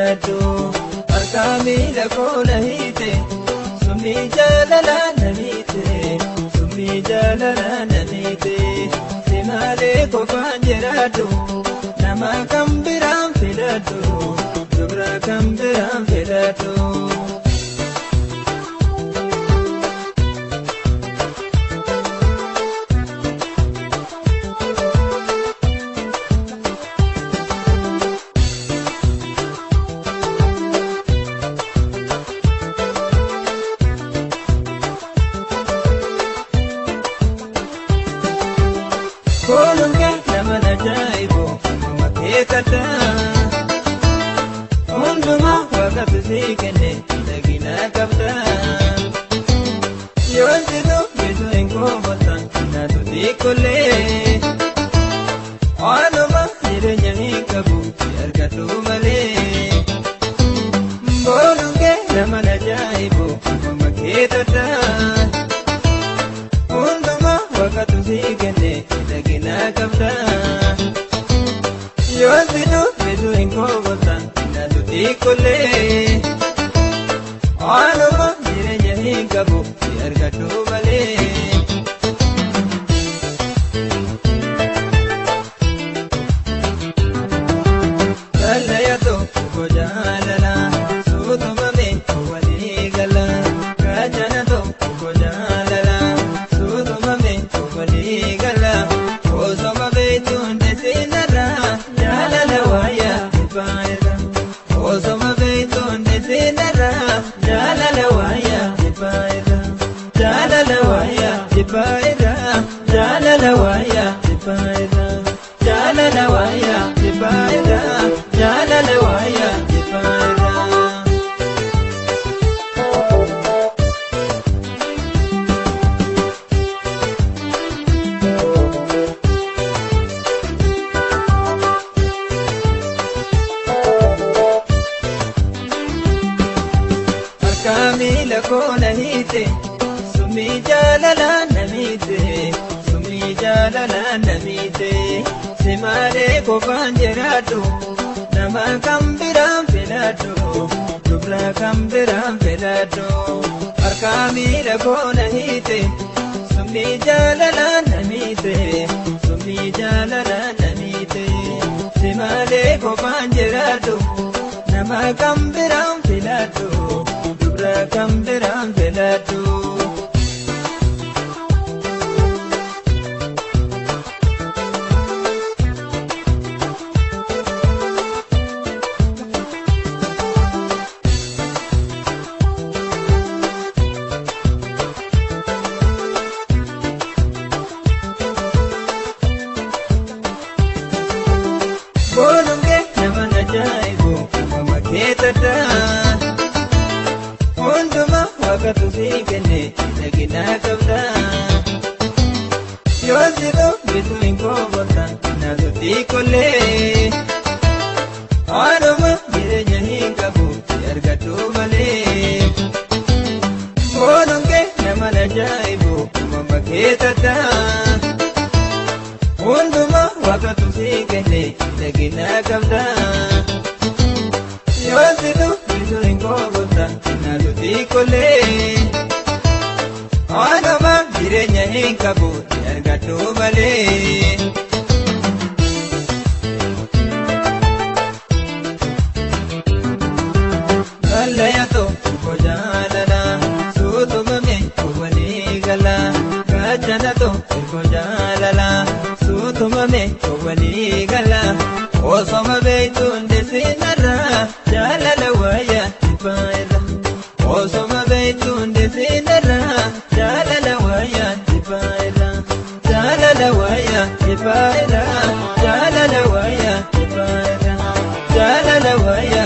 filadhu. Harka miila koo na hiite, summii jaalalaa na miite, summii jaalalaa na miite. Si malee qofaan jiraadhu, nama kan biraan filadhu, dubra kan biraan filadhu. Kooluun kee nama ajaa'ibu uumama kee taddaa. Hundumaa waaqatu sii kenne miidhagina qabda. Yoon si dubbisu hin koofatan naatu xiqqollee. Waanuma jireenya hin qabu si argadhu malee. Kooluun kee nama ajaa'ibu uumama kee taddaa. Hundumaa waaqatu sii kenne miidhagina qabda. Yoon si dubbisu hin koofatan naatu xiqqollee. Waanuma jireenya hin qabu si argadhu malee. Jaalala tokko jaalala suutumame walii gala. Gaachana tokko jaalala suutumame walii gala. Osoma beektuun desinarra jaalala wayyaa dhibbaa. Osoma beektuun desinarra jaalala wayyaa dhibbaa. Jaalala wayyaa dhibbaa. Jaalala wayyaa dhibbaa. Jaalala wayyaa dhibbaa. Jaalala wayyaa dhibbaa. Harka miila koo na hiite, summii jaalalaa na miite, summii jaalalaa na miite. Si malee qofaan jiraadhu, nama kan biraan filadhu, dubra kan biraan filadhu. Harka miila koo na hiite, summii jaalalaa na miite, summii jaalalaa na miite. Si malee qofaan jiraadhu, nama kan biraan filadhu, dubra kan biraan filadhu. Kooluun kee nama ajaa'ibu uumama kee taddaa. Hundumaa waaqatu sii kenne miidhagina qabda. Yoon si dubbisu hin koofatan naatu xiqqollee. Waanuma jireenya hin qabu si argadhu malee. Kooluun kee nama ajaa'ibu uumama kee taddaa. Hundumaa waaqatu sii kenne miidhagina qabda. Yoon si dubbisu hin koofatan naatu xiqqollee. Waanuma jireenya hin qabu si argadhu malee. Jaalala tokko jaalala suutumame walii gala. Gaachana tokko jaalala suutumame walii gala. Osoma beektuun desinarra jaalala wayyaa dhibbaa. Osoma beektuun desinarra jaalala wayyaa dhibbaa. Jaalala wayyaa dhibbaa. Jaalala wayyaa dhibbaa. Jaalala wayyaa.